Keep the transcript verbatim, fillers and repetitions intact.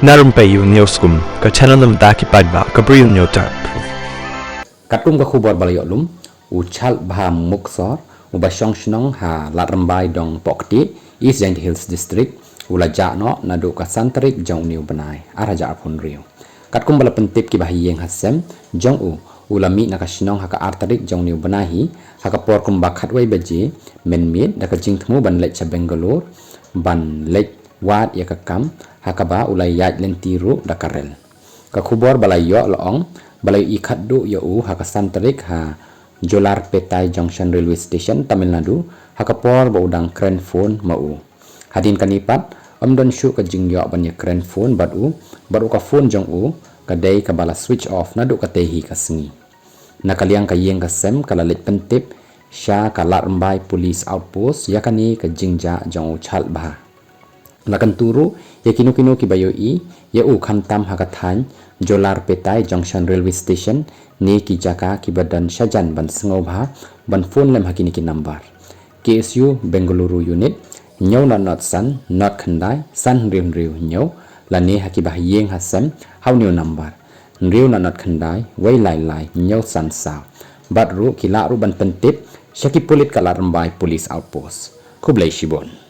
Na Rympei U News kum ka channel na bynta ki paidbah ka Bri U News Tap. Katkum ka khubor ba la ïoh lum, u Chalbha Muksor, uba shong shnong ha Lad Rymbai Dong Pohkti, East Jaintia Hills District, u la jah noh naduh ka san tarik jong une u bnai, ar hajar arphew hynriew. Katkum ba la pyntip ki bahaïing hasem jong u, u la mih na ka shnong ha ka ar tarik jong une u bnai hi, ha ka por kumba khatwei baje mynmiet da ka jingthmu ban leit sha Bangalore, ban leit wad ïa ka kam, ha kaba u la ïaid lynti ruh da ka rel. Ka khubor ba la ïoh la ong ba la ïohi khatduh ïa u ha ka san tarik ha Jolarpeta Junction Railway Station, Tamil Nadu, ha ka por ba u dang kren phone ma u. Hadien kane pat, ym don shuh ka jingïoh ban ïakren phone bad u, bad u ka phone jong u ka dei kaba la switch off naduh katei hi ka sngi. Na ka liang ka ïing ka sem ka la leit pyntip sha ka Lad Rymbai Police Outpost ïa kane ka jingjah jong u Chalbha. La kyntu ruh ïa kino kino kiba ïohi ïa u khamtam ha ka thaiñ Jolarpeta Junction Railway Station ne ki jaka kiba don shajan ban sngewbha ban phone lem ha kine ki nambar: K S U Bengaluru Unit, hynñiew nod nod san nod khyndai san hynriew hynriew hynñiew, lane ha ki bahaïing hasem ha une u nambar: hynriew nod nod khyndai wei lai lai hynñiew san saw. Bad ruh ki lah ruh ban pyntip sha ki pulit ka Lad Rymbai Police Outpost. Khublei shibun.